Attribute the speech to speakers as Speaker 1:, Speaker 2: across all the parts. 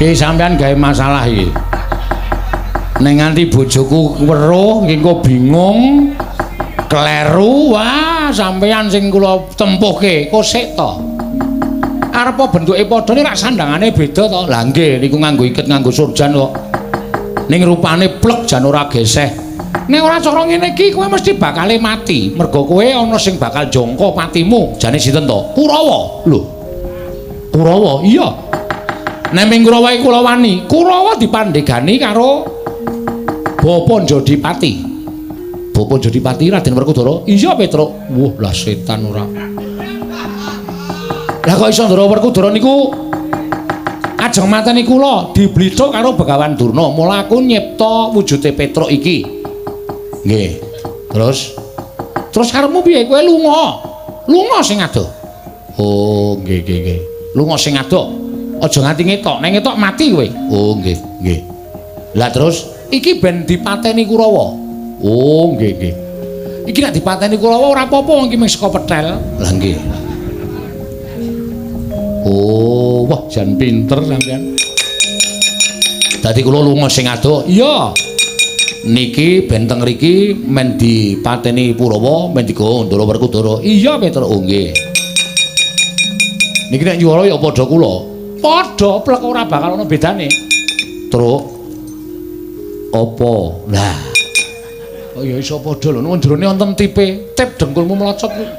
Speaker 1: Ki sampean gawe masalah iki. Nek nganti bojoku weruh engko bingung, kleru, wah sampean sing kula tempuhke, kok sik to. Arep bentuke padha nek sandangane beda to. Lah nggih niku nganggo iket nganggo surjan kok. Ning rupane plek jan ora geseh. Nek ora cara ngene iki kowe mesti bakale mati. Mergo kowe ana sing bakal jangka patimu. Jane sinten to? Kurawa. Lho. Kurawa? Iya. Nek ming Kurawa iki kula wani. Kurawa dipandhegani karo Bapa Jodipati. Bapa Jodipati Raden Werkudara? Iya, Petruk. Wah, lah setan ora. Lah kok iso Ndara Werkudara niku ajeng mateni kula diblithuk karo Begawan Durna. Mula aku nyipta wujude Petruk iki. Nggih. Terus terus karepmu piye? Kowe lunga. Lunga sing adoh. Oh, nggih nggih nggih. Lunga sing adoh. Aja nganti ngetok, nek ngetok mati kowe. Oh, nggih, nggih. Lah terus iki ben dipateni Kurawa. Oh, nggih nggih. Iki nek dipateni Kurawa ora apa-apa wong iki mung saka pethel. Lah nggih. Oh, wah jan pinter sampean. Dadi kula lunga sing adoh. Iya. Niki ben teng mriki men dipateni Purawa, men digawa Ndara Werkudara. Iya, Petruk. Oh, nggih. Niki nek nyuwara ya padha kula. Padha plek ora bakal ana bedane. Truk. Apa? Lah. Oh ya iso padha lho, jerone wonten tipe, tip dengkulmu melocot kuwi.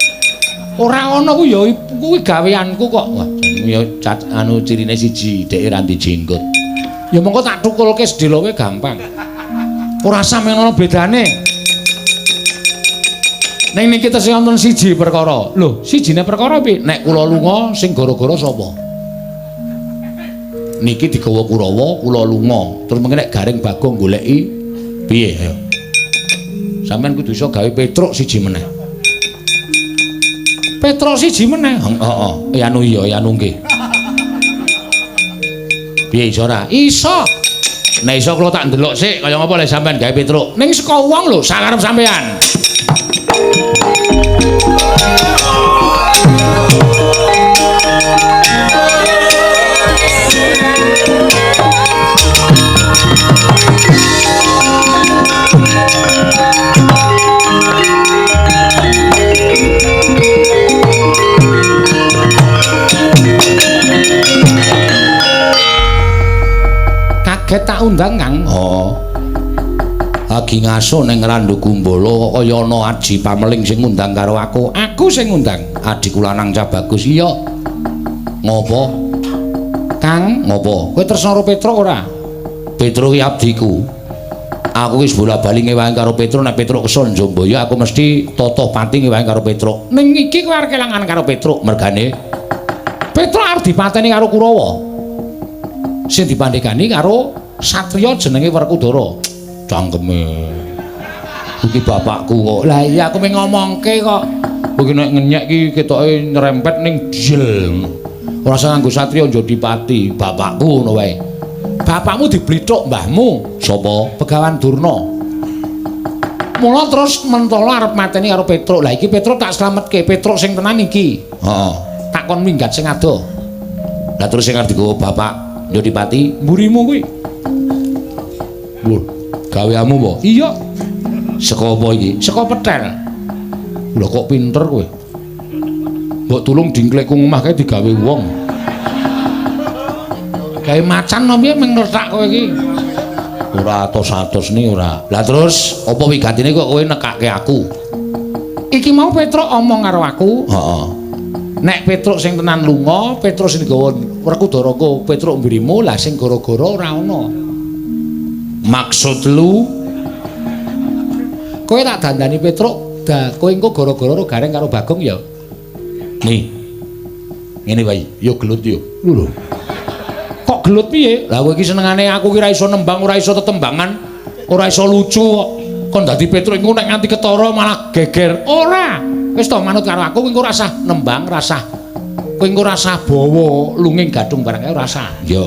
Speaker 1: Ora ana kuwi ya kuwi gaweanku kok. Wah, ya cat anu cirine siji, dheke ra ndi jenggot. Ya mongko tak tukulke sedhelowe gampang. Ora sampe ana bedane. Ning niki tesih wonten siji perkara. Lho, sijine perkara piye? Nek kula lunga sing gara-gara sapa? Niki digawa Kurawa, kula lunga. Terus mengke nek Gareng Bagong goleki piye ayo. Sampeyan kudu iso gawe Petruk siji meneh. Petruk siji meneh. Heeh. Ya anu iya, ya anu nggih. Piye iso ora? Iso. Nek iso kula tak ndelok sik kaya ngapa lek sampeyan gawe Petruk. Ning saka wong lho, sakarep sampeyan. Kaget tak undang, Kang. Oh. Lagi ngaso ning Randu Gumbala kok kaya ana aji pameling sing ngundang karo aku. Aku sing ngundang. Adhiku lanang cah bagus. Iya. Ngopo? Kang, ngopo? Kowe tresna karo Petruk ora? Petruk ki abdiku. Aku wis bola-bali ngewangi karo Petruk, nek Petruk kesel njambaya aku mesti totoh pati ngewangi karo Petruk. Ning iki kowe arep kelangan karo Petruk, mergane Petruk arep dipateni karo Kurawa. Sing dipandhegani karo satriya jenenge Werkudara. Cangkeme. Iki bapakku kok. Lah iya aku mung ngomongke kok. Kowe nek ngenyek iki ketoke nyerempet ning jel. Ora usah nganggo satriya Jodipati, bapakku ngono wae. Bapakmu diblithuk mbahmu. Sapa? Begawan Durna. Mula terus mentala arep mateni karo Petruk. Lah iki Petruk tak slametke, Petruk sing tenan iki. Heeh. Tak kon minggat sing adoh. Lah terus sing arep digawa bapak Jodipati, mburimu kuwi. Lho, gaweamu apa? Iya. Saka apa iki? Saka pethel. Lho kok pinter kowe? Mbok tulung dingklekku ngomah kae digawe wong. Gawe macan apa piye mung ngletak kowe iki? Ora atos-atos ni ora. Lah terus apa wigatine kok kowe nekake aku? Iki mau Petruk omong karo aku. Heeh. Nek Petruk sing tenan lunga, Petruk sing digawa Werkudara ko Petruk mburimu, lah sing gara-gara ora ana. Maksud lu? Kowe tak dandani Petruk, da kowe engko gara-gara ro Gareng karo Bagong ya. Nih. Ngene wae, yo gelut yo. Lho lho. Kok gelut piye? Lah kowe iki senengane aku ki ora iso nembang, ora iso tetembangan, ora iso lucu kok. Kon dadi Petruk engko nek nganti ketara malah geger. Ora. Wis to manut karo aku kowe engko ora usah nembang, ora usah. Kowe engko ora usah bawa lunging gadung barang kae ora usah. Iya.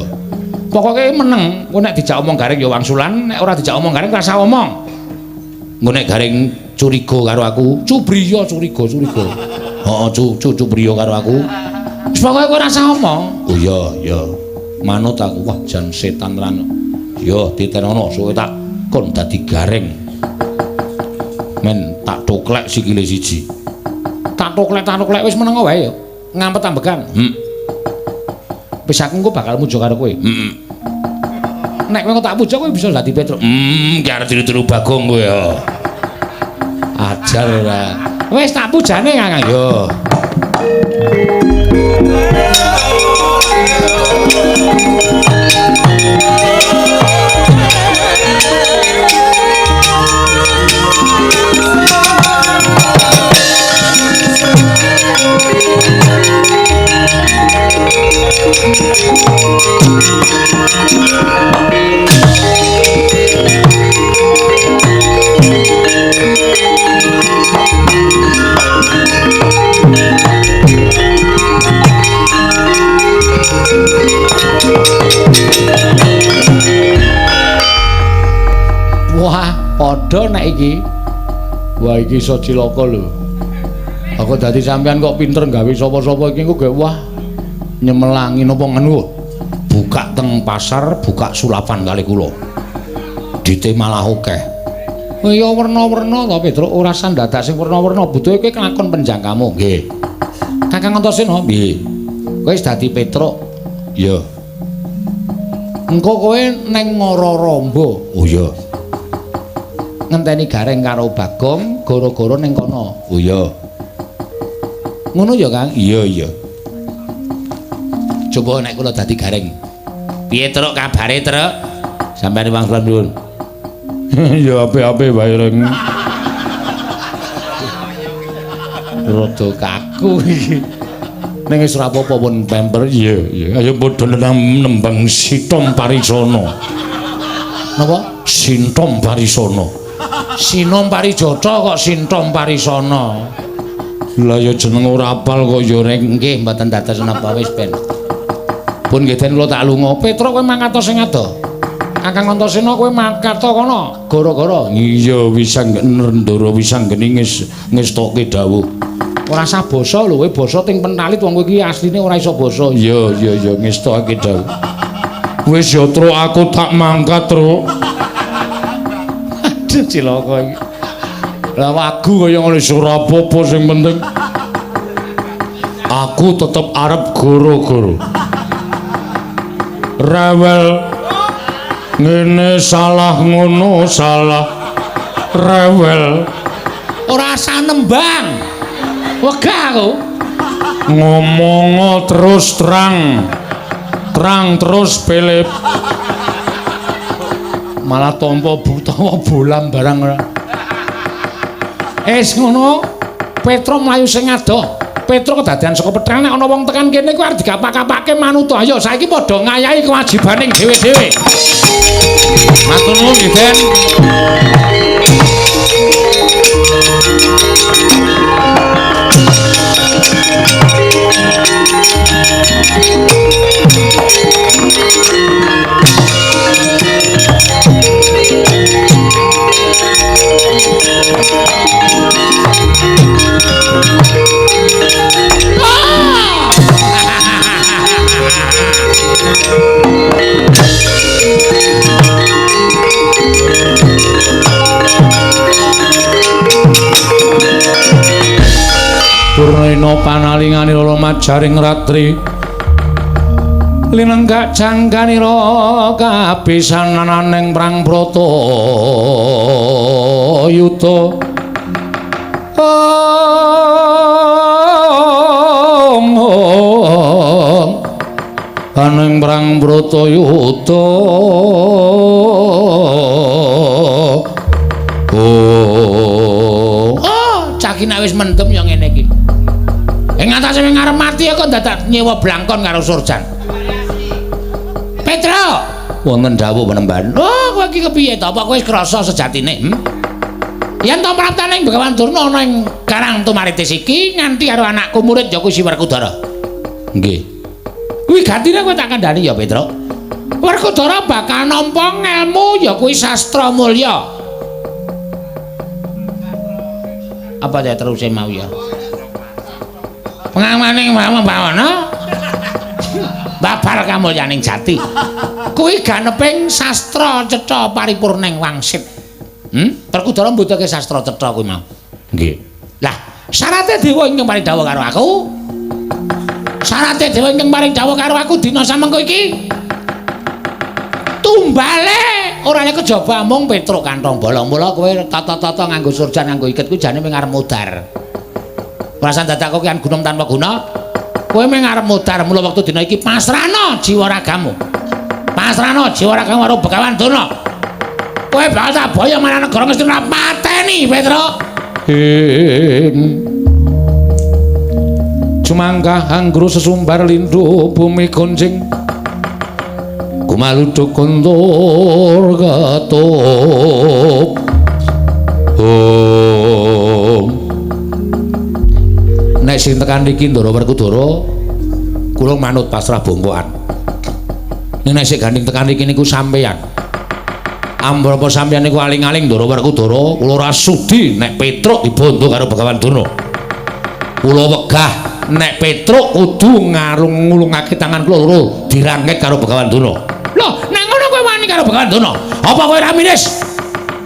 Speaker 1: Pokoke meneng, kowe nek dijak omong Gareng ya wangsulan, nek ora dijak omong Gareng ora usah omong. Engko nek Gareng curiga karo aku, cubriya curiga, curiga. Heeh, cu cu cubriya karo aku. Wis pokoke kowe ora usah omong. Oh iya, iya. Manut aku. Wah, jan setan tenan. Yo titenono suwe tak kon dadi gareng. Men tak toklek sikile siji. Tak toklek wis meneng wae ya. Ngampet ambekan. Wis aku engko bakal muja karo kowe. Nek kowe tak puja kowe bisa dadi Petruk. Ki arep tiru-tiru Bagong kowe ya. Ajar ora. Wis tak pujane Kakang. Yo. Wah, padha nek iki. Wah, iki iso cilaka lho. Aku dadi sampean kok pinter gawe sapa-sapa iki engko wah nyemelangi napa ngene. Buka teng pasar, buka sulapan kali kula. Dite malah akeh. Oh ya werna-werna to Petruk, ora sandadak sing werna-werna, butuhe kowe kelakon penjangkamu. Nggih. Kakang Antasena, nggih. Kowe wis dadi Petruk. Iya. Engko kowe neng Ngororombo. Oh iya. Ngenteni Gareng karo Bagong, goro-goro ning kono. Oh iya. Ngono ya, Kang? Iya, iya. Coba nek kula dadi Gareng. Piye Truk kabare, Truk? Sampeyan wangsulan nuwun. Ya apik-apik wae, Reng. Rada kaku iki. Ning wis ora apa-apa pun pemper. Iya, iya. Ayo padha nembang Sitom Parisana. Napa? Sintom Parisana. Sinom Parijata kok Sintom Parisana. Lah ya jeneng ora apal kok ya Reng. Nggih, mboten dados napa wis ben. Pun nggih den kula tak lunga. Petruk kowe mangkat sing ado. Kakang Antasena kowe mangkat kono gara-gara. Iya Wisang Ndara Wisanggeni ngestokke dawuh. Ora usah basa lho, kowe basa ting pentalit wong kowe iki asline ora iso basa. Iya iya iya ngestokake dawuh. Wis ya Truk, aku tak mangkat, Truk. Aduh cilaka iki. Lah wagu kaya ngono wis ora apa-apa sing penting aku tetep arep goro-goro. Rewel ngene salah ngono salah. Rewel ora usah nembang. Wegah aku. Ngomong terus terang. Terang terus Philip. Malah tampa utawa bolam barang ora. Es ngono, Petruk mlayu sing adoh. Petruk kedadean saka petrang nek ana wong tekan kene kuwi arep digapak-kapake manut. Ayo saiki padha ngayahi kewajibaning dhewe-dhewe. Matur nuwun nggih, Den. Purnena panalinganira majaring ratri linenggak jangkanira kabisanananing prang brata yuda. Om aning prang brata yuda. Oh, oh, cah iki nek wis mendem ya ngene iki. Ing atase wing arep mati kok dadak nyewa blangkon karo Surjan. Petro, wonten dawuh penemban. Oh, kowe iki kepiye to? Apa kowe wis krasa sejatine? Yen to praptaning Begawan Durna ana ing Karang Tumaritis iki nganti karo anakku murid ya kuwi si Werkudara. Nggih. Kuwi gatine kowe tak kandhani ya, Petro. Werkudara bakal nampa ngelmu ya kuwi sastra mulya. Apa ya teruse mau ya? Pengamaning Bawana. Babar kamulyaning jati. Kuwi ganeping sastra cetha paripurning wangsit. Werkudara mbutuhke sastra cetha kuwi mau. Nggih. Lah, syarate dewa ingkang paring dawuh karo aku. Syarate dewa ingkang paring dawuh karo aku dina samengko iki. Tumbale ora nek kejaba mung Petruk kantong bolong. Mula kowe tata-tata nganggo surjan nganggo iket kuwi jane mung arep mudhar. Perasaan dadak kok kian gunung tanpa guna. Kowe mung arep mudhar, mula wektu dina iki pasrahno jiwa ragamu. Pasrahno jiwa ragamu karo Begawan Durna. Kowe bakal tak boyong marang negara Ngastina pateni, Petruk. Cumangkah anggru sesumbar lindu bumi gonjing. Kumaluduk kuntur ketup. Om. Nek sing tekan iki Ndara Werkudara kula manut pasrah bongkokan. Ning nek sing gandeng tekan iki niku sampeyan. Ambrapa sampeyan niku aling-aling Ndara Werkudara, kula ora sudi nek Petruk dibondo karo Begawan Durna. Kula wegah nek Petruk kudu ngarung ngulungake tangan kula loro dirangket karo Begawan Durna. Lho, nek ngono kowe wani karo Begawan Durna? Apa kowe ora miris?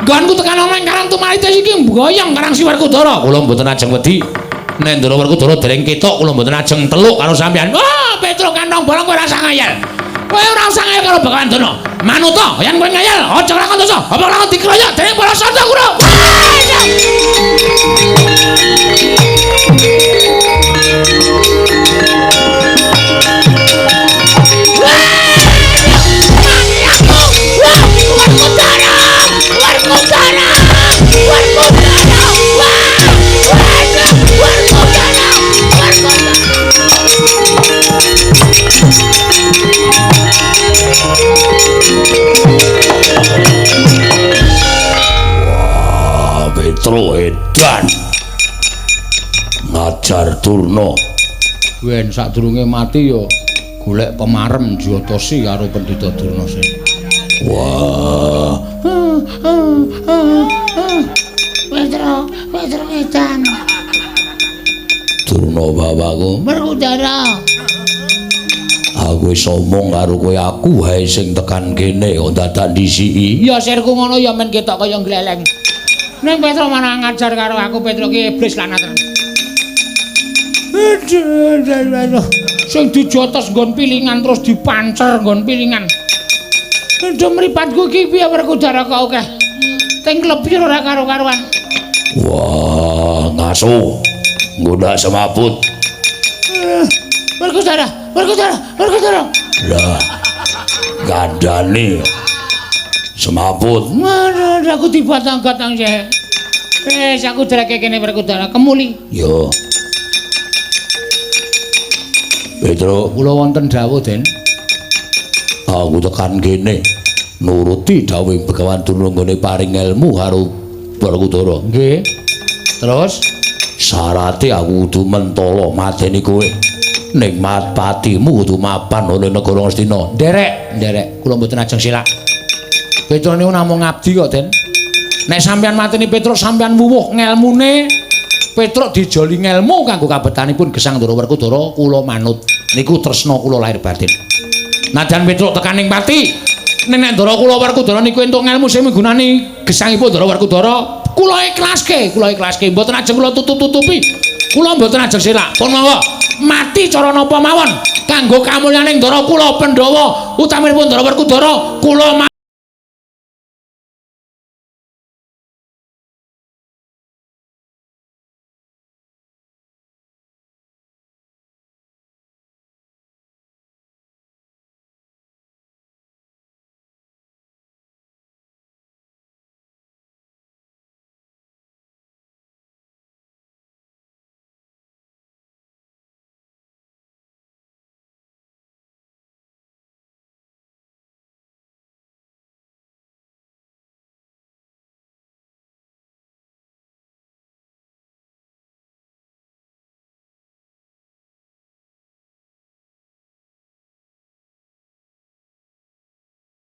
Speaker 1: Nggonku tekan ana ing Karang Tumaritis iki mboyong Karang Si Werkudara. Kula mboten ajeng wedi. Nek Ndara Werkudara dereng ketok kula mboten ajeng teluk karo sampeyan. Wah, Petruk kantong bolong kowe ora usah ngayal. Kowe ora usah ngayal karo Begawan Durna. Manuta, yen kowe ngayal aja lakon dosa. Apa lakon dikroyok dening para santa kura. Wah, Petruk edan. Ngajar Durna. Wen sadurunge mati ya golek pemarem Jyotasi karo Pendhita Durna sing. Wah. Petruk, Petruk edan. Durna bapakku. Werkudara. Aku wis omong karo kowe, aku wae sing tekan kene kok dadak ndisiki. Ya sirku ngono ya men ketok kaya gleleng. Ning Petruk malah ngajar karo aku, Petruk ki iblis lanat. Aduh, sing dijotos nggon pilingan terus dipancer nggon pilingan. Aduh mripatku iki piye Werkudara kok akeh. Teng klepir ora karo-karuan. Wah, ngaso. Nggodak semaput. Werkudara, Werkudara, Werkudara. Lah, gandane semaput. Waduh, aku dibatang-batang sih. Wis aku dreke kene Werkudara kemuli. Yo. Petruk, kula wonten dawuh, Den. Aku tekan kene nuruti dawuh Begawan Durna nggone paring ilmu karo Werkudara. Nggih. Terus syarate aku kudu mentala mateni kowe. Ning patimu kudu mapan ana negara Ngastina. Nderek, nderek, kula mboten ajeng silak. Petruk niku namung ngabdi kok, Den. Nek sampeyan mateni Petruk sampeyan wuwuh ngelmune. Petruk dijoli ngelmu kanggo kabetanipun gesang Ndara Werkudara, kula manut. Niku tresna kula lahir batin. Najan Petruk tekan ing pati, ning nek Ndara kula Werkudara niku entuk ngelmu sing migunani gesangipun Ndara Werkudara, kula ikhlaske, kula ikhlaske. Mboten ajeng kula tutup-tutupi. Kula mboten ajeng selak. Pun monggo mati cara napa mawon kanggo kamulyaning Ndara kula Pandhawa utaminipun Ndara Werkudara, kula